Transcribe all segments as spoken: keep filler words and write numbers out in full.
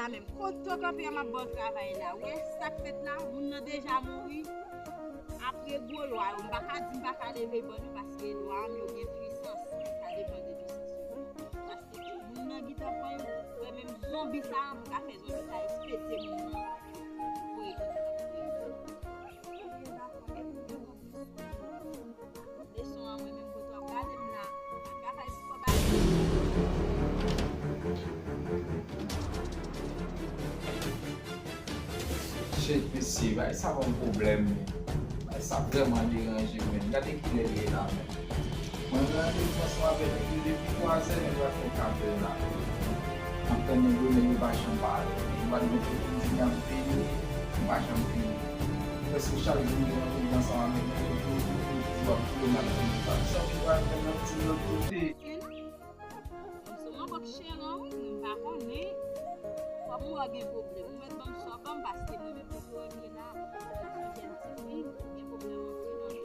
Menm kote w kanpe a, m ap ba w travay la. Ou wè sa k fèt la? Moun nan deja mouri. Apre gwo lwa yo, m pa ka di m pa ka leve ban nou, paske lwa m yo gen pwisans. Sa depann de pwisans yo. Paske moun nan gentan pran yo. Ou wè menm zonbi sa, m ka fè zonbi sa ekspedye moun nan. Voye kote l ap voye. Leson an, mwen menm kote w ap gade m la, m pa ka fè sipò bagay. Shit, mesye, bagay sa ban m pwoblèm, men. Bagay sa vrèman deranje m, men. Gade kilè li ye la, men. Mwen randevou ansanm avèk nèg yo depi twazè, nèg yo ap fè katè la. M ap tann nèg yo, nèg yo pa janm pale. Nèg yo pa t gen pou di m y ap vini, yo pa janm vini. Prèske chak jou m gen randevou ansanm avèk nèg yo, toujou, toujou, toujou ap kouri m ap vini. Sa m santi m pral fè nan ti lòt kote. Kòmsi w anbòk cheran, wi, m pa konnen. Kòm ou wè gen pwoblèm, ou mèt ban m sa w ban m, paske mwen menm kote w ye la, m ap fè m ti vin, gen pwoblèm antre nan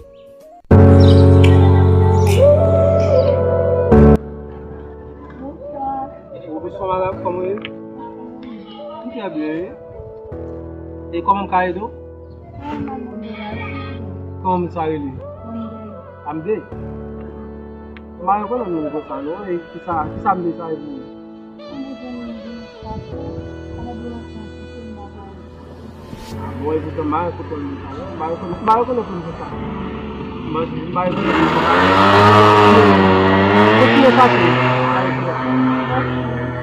Bonswa. Bonswa, madanm, kòman w ye? M trè byen, wi. E kòman m ka ede w? Kòman moun sa rele? Amde. M pa rekonèt moun konsa, non. E kisa, kisa Amde sa ye pou ou? Bon, e poutan, m pa rekonèt moun sa, non. M pa rekonèt, m pa rekonèt moun konsa. M pa, m pa rekonèt moun konsa. Kontinye chache. M pa rekonèt.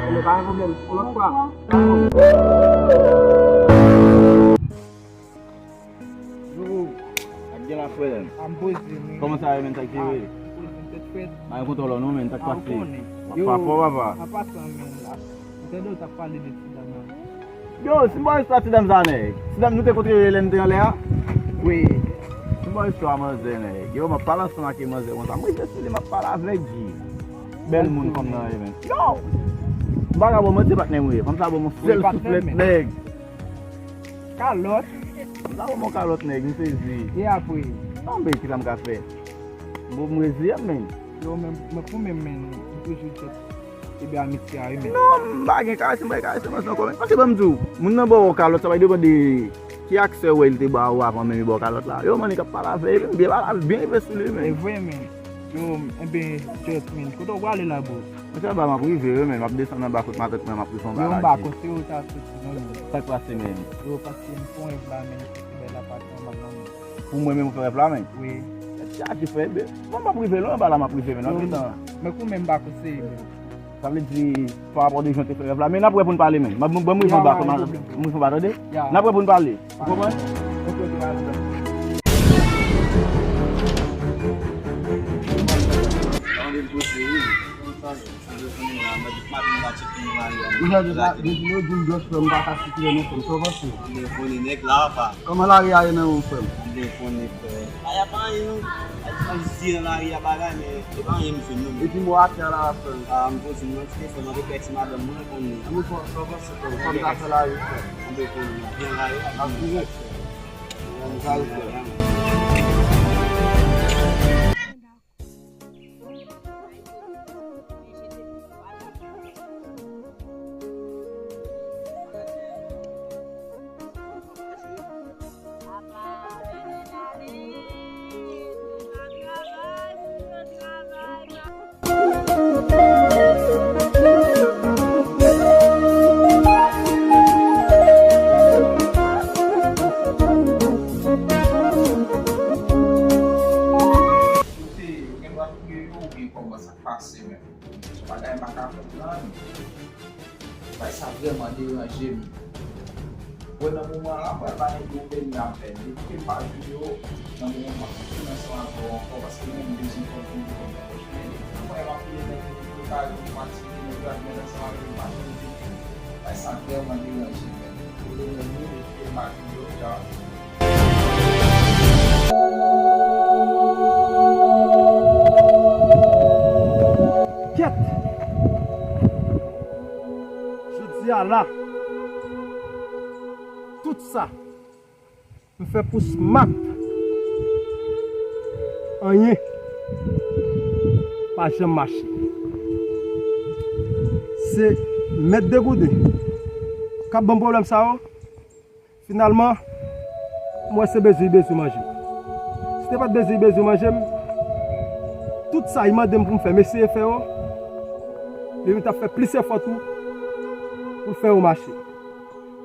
Ebyen, pa gen pwoblèm. Yon lòt fwa. Yo, ak gen la, frè m. A, m poze, men. Kòman sa ye, men, sa k rive? A, m poze, m tèt frèt. Mwen kontan wè w, non, men, sa k pase? W ap pa fò, papa? An pasan, men, la. M tande w t ap pale de ti dam nan. Yo, se bò istwa ti dam sa, nèg. Ti dam nou te kontre lè n te anlè a? Wi. Se bò istwa manzè, nèg. Yo, m ap pale ansanm ak manzè konsa. M rive sou li, m ap pale avèk li. Bèl moun fanm nan ye, men. Yo! M pa ka ba w manti, patnè m ye. Fanm sa ban m yon sèl souflèt, nèg. Kalòt. Sa ban m yon kalòt, nèg, m sezi. E apre? Anben, kisa m ka fè? Bon, m reziye m, men. Yo, men, mwen pou mwen menm, men, m toujou tèt ebe amitye a, wi, men. Non, m pa gen karese, m pa gen karese manzè ankò, men. Paske, ban m di w, moun nan ba w yon kalòt, sa pa depann de ki aksè w wè li te ba ou avan menm li ba w kalòt la. Yo, mannik ap pale avè li, byen pale, byen rive sou li, men. E vre, men. Yo, enben, just, men. Kote w prale la, bro? Mwen se anba m ap rive, wi, men. M ap desann anba kot matant mwen, m ap rive anba la. Yo, m pa kote w ta soti, non, men. Sa k pase, men? Yo, paske m fè yon rèv la, men. Se bèl apatman, m ap nan Pou mwen menm ou fè rèv la, men? Wi. Tèt chaje, frè, men. Mwen, m ap rive lwen anba la, m ap rive, men, nan letan. Men kou menm pa konseye, men. Sa vle di, pa rapò de jan w te fè rèv la, men n ap wè pou n pale, men. Ban m rive anba, kòman, m rive anba, tande? N ap wè pou n pale. Ou konprann? Ok, ok, pa gen pwoblèm. Tande m poze, wi. Kòman sa ye? Anben, konnen la, mwen, depi maten mwen pa tcheke nou lari a. Depi lè di m, just frè m, m pa ka sikile non, frè m. Sa w panse? Anben, konnen nèg la, apa. Kòman lari a ye nan ou, frè m? Anben, konnen, frè. Ay, apa anyen, non. Ay, ay, zi nan lari a bagay, men, e pa anyen m jwenn, non. Epi mò atè a la, frè m. A, m poze m nan ti kesyon, mande kèk ti madanm mwen, konnen. Anben, sa w panse, frè m? Kòman zafè lari, frè m? Anben, konnen, byen lari a. Asire. Anben, sa, frè m. Kote yo gen dwa touye yo oubyen kòman sa k pase menm? Bagay m pa ka konprann. Bagay sa vrèman deranje m. Wè nan moman an, m pral ba nèg yo pèmi apèn. Depi ke m pa jwenn yo, nan moman an, m ap tounen ansanm avè w ankò, paske mwen, m bezwen kòb pou m vin kòb nan pòch mwen. Depi nan moman an, m ap tounen nèg yo, yo ka jwenn m atire, nèg yo ap jwenn ansanm avè m, m pa jwenn yo. Bagay sa vrèman deranje m, men. Pwoblèm nan, nou, depi ke m pa jwenn yo, Kèt! Jodi a la, tout sa m fè pou Smat, anyen pa janm mache. Se mèt degouden. k ap ban m pwoblèm sa yo, finalman, m wè se bezwen li bezwen manje m. Si te pa t bezwen li bezwen manje m, tout sa li mande m pou m fè, m eseye fè yo, li menm t ap fè plis efò tou pou l fè yo mache.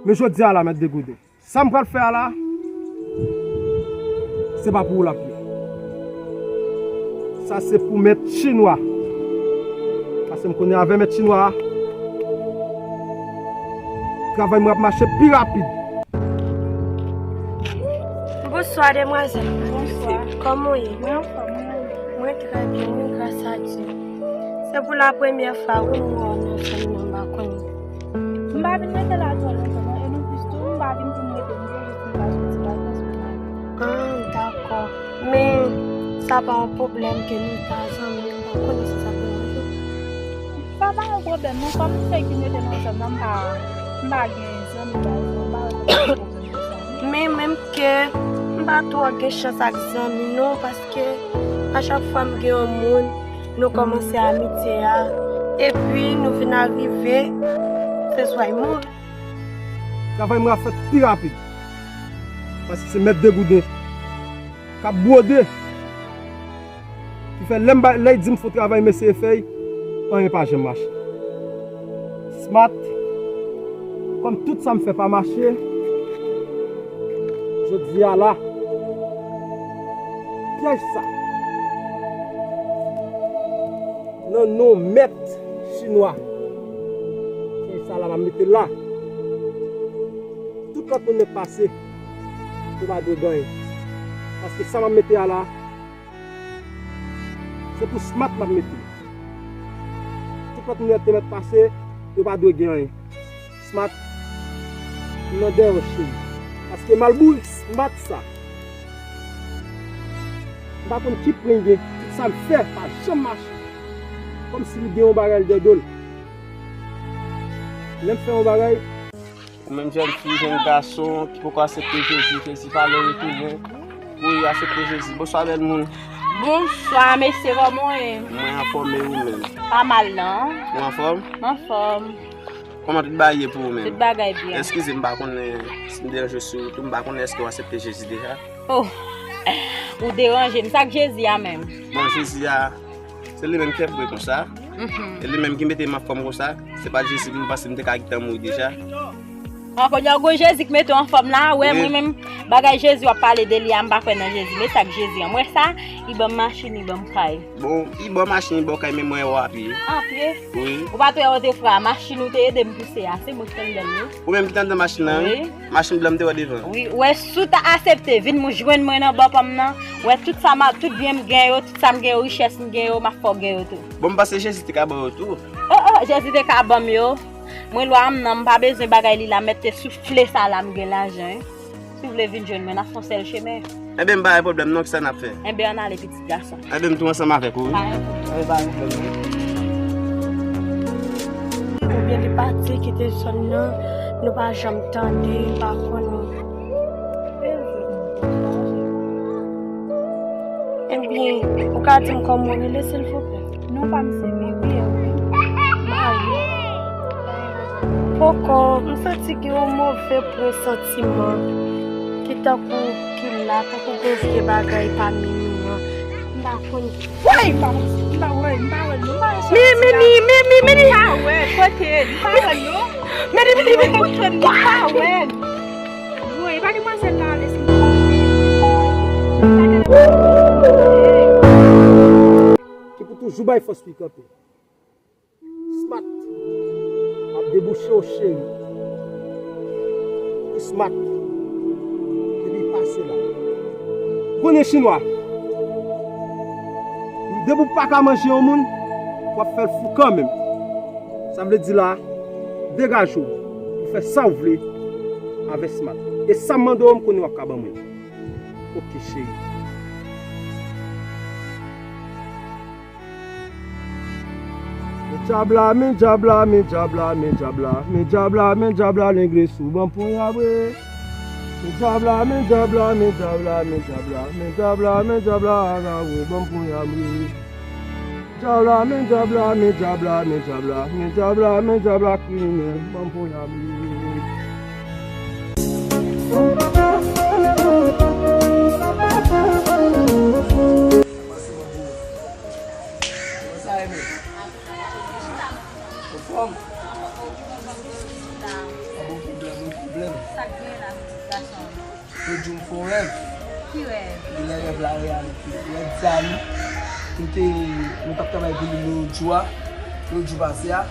Men jodi a la, Mèt Degouden, sa m pral fè a la, se pa pou ou l ap ye. Sa se pou Mèt Chinwa. Paske m konnen avè Mèt Chinwa a, travay mwen ap mache pi rapid. Bonswa, demwazèl. Bonswa. Kòman w ye? Mwen anfòm, mwen anfòm. Mwen trè byen, wi, gras a Dye. Se pou la premyè fwa, wi, m wè w nan zòn nan, m pa konnen. M pa vin rete la twò lontan, non. E non plis tou, m pa vin pou m rete, m vle jis m pa soti vakans pou m ale. Ah, dakò. Men, sa pa yon pwoblèm ke nou pa zanmi, m pa konnen si sa pou yon jou. Sa pa yon pwoblèm, non. Kòm m se ki mete nan zòn nan, m pa, m pa gen zanmi, pa egzanp, m pa wè sa pa yon pwoblèm pou sa. Men menm ke m pa twò gen chans ak zanmi, non, paske a chak fwa m gen yon moun, nou kòmanse amitye a, epi nou vin arive, se swa y mouri. Travay mwen ap fèt pi rapid. Paske se Mèt Degouden k ap bwode. Ki fè lè m ba, lè y di m fè yon travay, m eseye fè y, anyen pa janm mache. Smat, kòm tout sa m fè pa mache, jodi a la, pyèj sa, nan non Mèt Chinwa, pyèj sa la, m ap mete l la. Tout lòt moun mèt pase, yo pa dwe gen anyen. Paske sa m ap mete a la, se pou Smat m ap mete l. Tout lòt moun yo te mèt pase, yo pa dwe gen anyen. Smat, m nan dèyè w, cheri. Paske malbourik Smat sa, m pa konn ki pwen l gen, tout sa m fè pa janm mache. Kòmsi li gen yon bagay l dèyè do l. Lè m fè yon bagay, Ou menm jèn fi, jèn gason ki poko aksepte Jezi, Jezi pa lè retounen. Wi, aksepte Jezi. Bonswa, bèl moun. Bonswa, mesye, kòman w ye? Mwen anfòm, e ou menm? Pa mal, non. Ou anfòm? M anfòm. Kòman tout bagay ye pou ou menm? Tout bagay byen. Eskize m, m pa konnen si m deranje w sou wout ou, m pa konnen èske w aksepte Jezi deja? Oh, ou deranje m. Sa k Jezi a menm? Bon, Jezi a, se li menm ki fè m vre konsa. Mhm. E li menm ki mete m anfòm konsa. Se pa t Jezi pou m panse m te ka gentan mouri deja. An, kounye a w gon Jezi k mete w anfòm la, wè, wi, mwen menm, bagay Jezi w ap pale de li a, m pa kwè nan Jezi. Men sa k Jezi an. M wè sa, li ban m machin, li ban m kay. Bon, li ba w machin, li ba w kay, men mwen wè w a pye. A pye? Wi. Ou pa t wè otrefwa, machin ou te ede m pouse a, se mwen ki te anndan l, wi. Ou menm ki te anndan machin nan, wi? Wi. Machin blan m te wè devan. Wi, ou wè, si w ta aksepte vin mwen jwenn mwen nan bò pa m nan, ou wè, tout sa m a, tout byen m gen yo, tout sa m gen yo, richès m gen yo, m ap fè w gen yo tou. Bon, m panse Jezi te ka ba w yo tou. Oh, oh, Jezi te ka ban m yo. Mwen lwa m nan, m pa bezwen bagay li la, mèt te soufle sa la, m gen lajan, wi. Si w vle vin jwenn mwen, n ap fè yon sèl chemen. Enben, m pa gen pwoblèm non, kisa n ap fè? Enben, ann ale, pitit gason. Enben, m tou ansanm avèk ou, wi. Pa gen pwoblèm. Enben, pa gen pwoblèm non. Oubyen li pati kite zòn nan, nou pa janm tande, pa konnen. Ebyen, ou ka di m kòman w rele, silvouplè? Non pa m se Mary, e ou menm? Marie. Poko, m santi gen yon move presantiman ki tankou ki la, tankou gen vye bagay pami nou an. M pa konn. Woy! M pa wè, m pa wè l non, m pa wè l sòti a. Mimi, Mimi, Mimi, Mimi! M pa wè l, kote l? M pa wè l non. Mimi, Mimi, Mimi! Kote l? M pa wè l. Woy, pa demwazèl la ale, silvouplè. Ki pou toujou bay fòs pou l kanpe. Smat, m ap debouche w, cheri. Ou smat. Epi pase la. Ou konnen chinwa. Depi w pa ka manje yon moun, w ap fè l fou kanmenm. Sa vle di la, degaje w. Ou fè sa w vle avè smat. E sa m mande w, m konnen w ap ka ban mwen. Ok, cheri. Men dyab la, men dyab la, men dyab la, men dyab la, men dyab la, men dyab la, lengle sou ban ponya bre. Men dyab la, men dyab la, men dyab la, men dyab la, men dyab la, men dyab la, agawou, ban ponya bre. Dyab la, men dyab la, men dyab la, men dyab la, men dyab la, men dyab la, kriminèl, ban ponya bre. Sa k genyen la, pitit gason? Lòt jou m fè yon rèv. Ki rèv? Gen lè rèv la reyalite. Rèv sa li, nou te, nou t ap travay pou li lòt jou a, lòt jou pase a.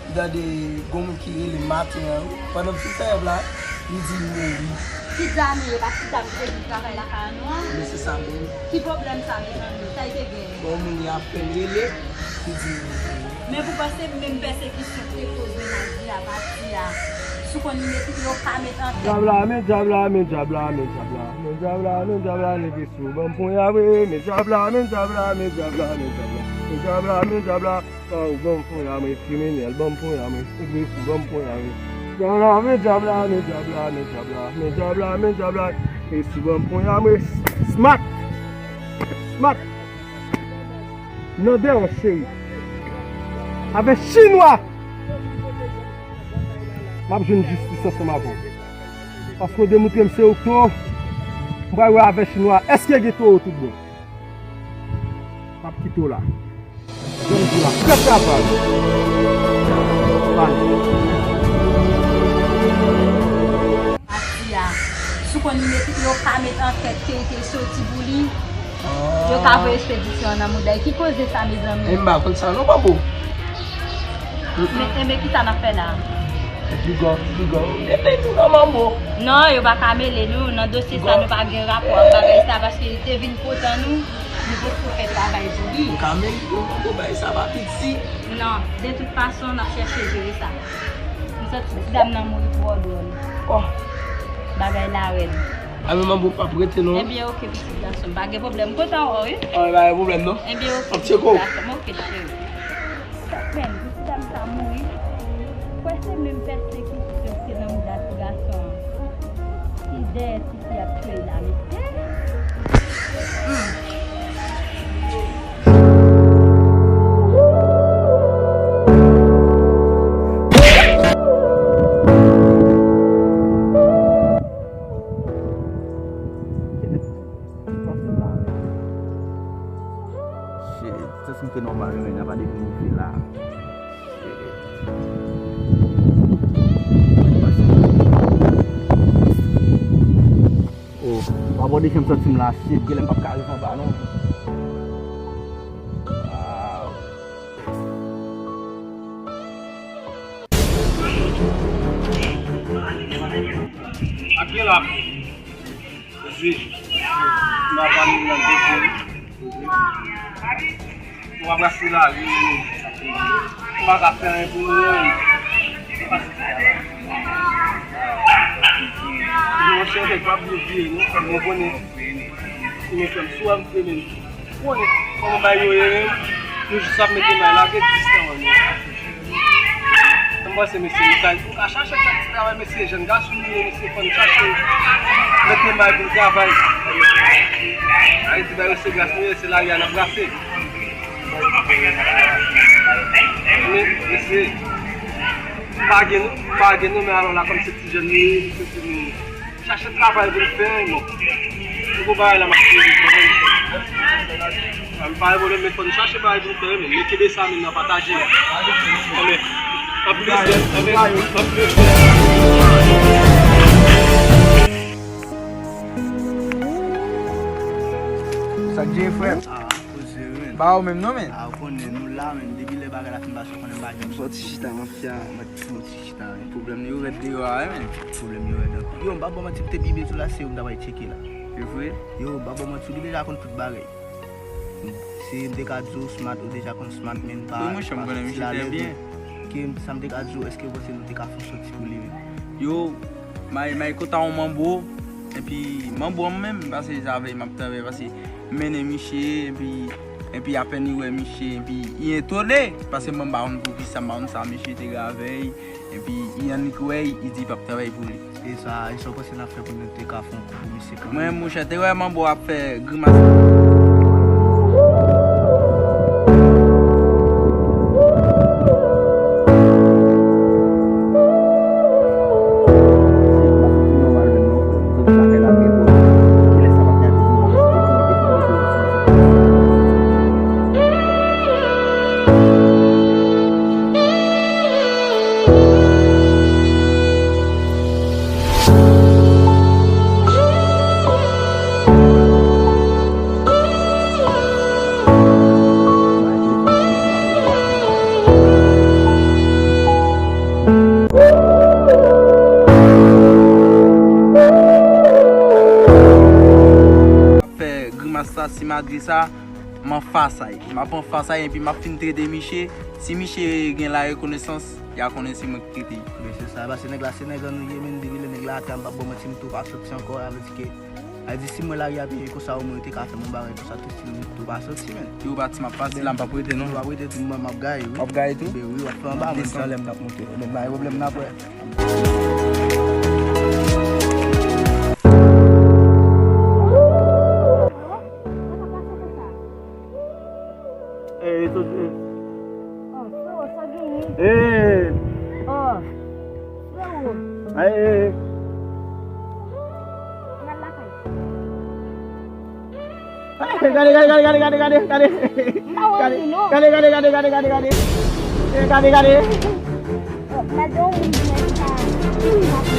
M tande gon moun ki rele m maten an, wi. Pandan m fin fè rèv la, li di li mouri. Ti dam li ye, pa ti dam ki te vin travay lakay nou an? Men se sa menm. Ki pwoblèm sa, mezanmi? Sa l te gen? Bon, moun li apèn rele, li di li mouri. Men pou panse menm pèsekisyon ki te koz mennaj li a pati a, si w konn li mete, yo ka met an tèt. Dyab la, men dyab la, men dyab la, men dyab la, men dyab la, men dyab la, nèg sou ban m ponya vre, men dyab la, men dyab la, men dyab la, men dyab la, men dyab la, men dyab la. Oh, ban m ponya, mwen kriminèl, ban m ponya, mwen agresi, ban m ponya, mwen. Dyab la, men dyab la, men dyab la, men dyab la, men dyab la, men dyab la, agresi, ban m ponya, mwen. Smat! Smat! Nan dèyè w, cheri. Avè chinwa! M ap jwenn jistis ansanm avè w. Paske w demontre m se ou k towo. M pral wè avè chinwa èske gen towo tout bon. M ap kite w la. Jwenn di la, fè travay. Pale. Pati a. Si w konn li mete, yo ka met an tèt ke l te soti pou li. Yo ka voye ekspedisyon an nan mouda l. Ki koze sa, mezanmi? E m pa konn sa non, Manbo. Men, enben, ki sa n ap fè la? Piga, piga. Enben, piga, Manbo. Non, yo pa ka mele nou nan dosye sa, nou pa gen rapò ak bagay sa, paske li te vin kontan nou. Nou te sou fè travay pou li. Ou ka mele pou Manbo, bagay sa pa piti. Non, de tout fason, n ap chèche jere sa. M santi ti dam nan mouri twò dwòl. Oh. Bagay la rèd. A men Manbo p ap rete non. Ebyen, oke, pitit gason m, pa gen pwoblèm. M kontan wè w, wi. Ah, pa gen pwoblèm non. Ebyen, oke, pitit gason m, oke, cheri. Men, pitit dam sa mouri. Kwè se menm pèsekisyon ki nan mouda ti gason an. Ki dèyè ti fi ap tchwe la, mesye. Hmm. Shit, sa se m te nòmal, men apa depi m rive la. Oh, pa bò de jan m santi m la, shit, genlè m p ap ka rive anba non. Ah. Ak gen la. Jezi, m ap annik nan de je. M ap rase lari. M pa ka fè anyen pou nou menm. Monchè, nèg pa byen vire non, fò mwen konnen. Mwen fè m sou a m fè menm. Konnen kòman bagay yo ye menm. Nou jis ap mete may la, gen dis tan wè nou. M panse mesye, nou ka, nou ka chache fè ti travay, mesye, jèn gason nou ye, mesye, fò n chache mete may pou n travay. Sa vle di, bay yo se gras nou ye, se lari a n ap brase. Men, mesye, pa gen, pa gen nou, men alò la, kòm se ti jèn nou ye, nou se ti nou. Chache travay pou n fè, non. Se pou bagay la m ap fè, m pa gen pwoblèm, men fò n chache bagay pou n fè, men, men kenbe sa, men n a pataje. Anben, anplis, anben, anplis. Sa k gen, frè? Ah, poze, men. Ba ou menm, non, men? Ah, ou konnen, nou la, men. Depi lè bagay la fin pase, ou konnen m pa gen. Sòti chita, mafya. Mwen, sòti chita, men. Pwoblèm yo rèd deyò a, wi, men. Pwoblèm yo rèd anpil. Yo, m pa ba w manti, m te pi byen sou la, se ou m ta pral tcheke la. Se vre? Yo, m pa ba w manti, ou deja konn tout bagay. Si m te ka di w Smat, ou deja konn Smat, men m pa, wi, monchè, m pa konnen misye trè byen. Ke m, sa m te ka di w, èske w panse nou te ka fè yon sòti pou li menm? Yo, may, may kontan yon Manbo, epi Manbo an menm, pase sa avè m ap travay, pase m mennen misye, epi, epi apèn li wè misye, epi li etone, pase mwen m pa konn poukisa, m pa konn sa misye te gen avè l. Epi, li annik wè l, li di l p ap travay pou li. E sa, e sa w panse n ap fè pou nou te ka fè yon kou pou misye kanmenm? Mwen, monchè, te wè Manbo ap fè grimas. Malgre sa, m anfas a y. M ap anfas a y epi m ap fin trete miche. Si miche gen la rekonesans, y a konnen se mwen ki trete y. Men se sa, paske nèg la se nèg an nou ye, men li rele nèg la atè, m p ap ba w manti, m tou pa soti ankò, sa vle di ke, sa vle di si mwen lari a peye konsa, omwen yo te ka fè m yon bagay konsa tou, si m tou pa soti, men. Yo pati, m ap pati la, m p ap rete non. Yo p ap rete tou, mwen m ap gaye, wi. W ap gaye tou? Wi, w ap fè anba, mwen desann. Lè m t ap monte. Ebyen, pa gen pwoblèm, n ap wè. Ey, soti. Oh, frero, sa genyen? Ey! Oh, frero. Ay, ey, ey. N al lakay. Ay, gade, gade, gade, gade, gade, gade, gade. M pa wè li, non. Gade, gade, gade, gade, gade, gade. Ey, gade, gade. Oh, m al de yon moun ki mwen ki pa, ki pa